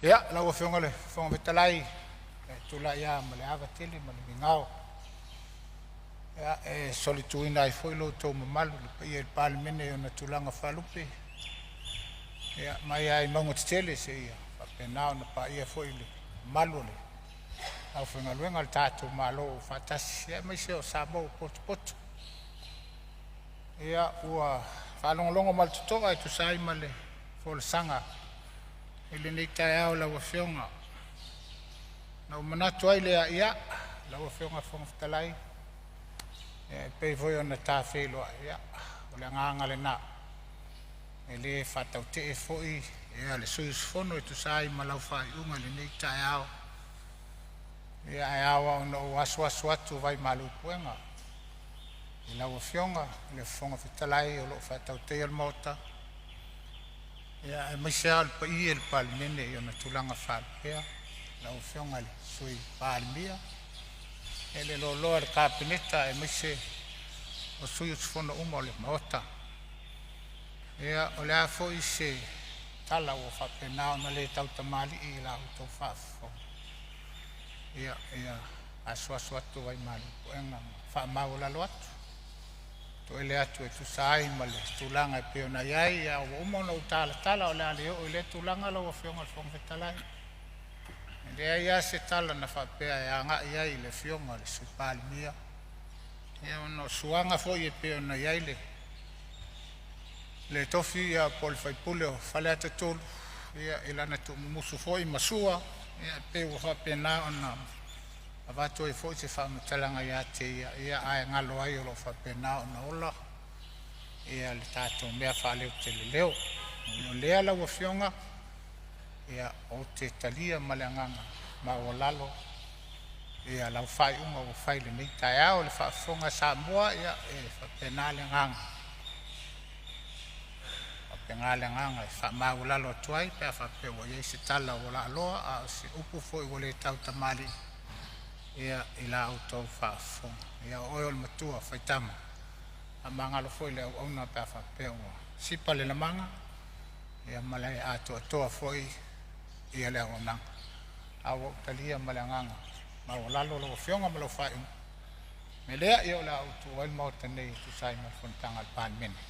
Ia, lau Afioga i le Fofoga Fetalai, ou te tulai lava ma le ava tele ma le migao e solituina ai foi lo outou mamalu le paia i le Palemene i ona tulaga faalupe, mai lava i mauga tetele seia faapena ona paia foi le mamalu o le aufaigaluega a le tatou Malo ua faatasi, aemaise o Samoa ua potopoto. Ia, ua faalogologo ma le totoa e tusa ai ma le folasaga i lenei taeao i lau Afioga, ona ou manatu ai lea, ia, lau Afioga i le Fofoga Fetalai, e pei foi ona ta feiloai, ia o le agaga lena, e le faatautee foi le sui usufono e tusa ai ma lau faaiuga i lenei taeao, ae ao lava ona ou asuasu atu vaimalu i puega i lau Afioga i le Fofoga Fetalai o lo o faatautaia le Maota, aemaise lava o le paia o le Palemene i ona tulaga faalupea, lau Afioga i le Sui Palemia, le loaloa o le Kapeneta aemaise o sui usufono uma o le Maota. Ia, o le a foi se tala ua faapena ona le tautamalii i la outou faafofoga, ia asuasu atu vaimalu i puega ma faamaualalo atu, toele atu e tusa ai ma le tulaga e pei ona i ai. Ae ua uma ona ou talatala, o le a le oo i lea tulaga lau Afioga i le Fofoga Fetalai. E leai lava se tala na faapea e agai i ai i le Afioga i le Sui Palemia, ona o suaga foi e pei ona i ai le tofi po o le sui usufono o Faleata 3 i lana tuumumusu foi ma Sua, e pei ua faapena ona avatu ai foi se faamatalaga ia te ia, ae galo ai o lo o faapena ona ola le tatou mea e faaleo ou te leleo. O lea lau Afioga, ou te talia ma le agaga maualalo lau faaiuga ua fai i lenei taeao. Le faafofoga a Samoa, ia e faapena le agaga, e faapena le agaga e faamaualalo atu ai pe a faapea ua i ai se tala ua laaloa a o se upu foi ua le tautamalii i la outou faafofoga. Ia o oe o le matua faitama, faamagalo foi le auauna pe a faapea ua sipa le lamaga ma le atoatoa foi le auaunaga. Ae ua ou talia ma le agaga maualalo lau Afioga ma lau faaiuga. O le mea lea, o le a ou tuua ai le Maota nei e tusa ai ma le fonotaga a le Palemene.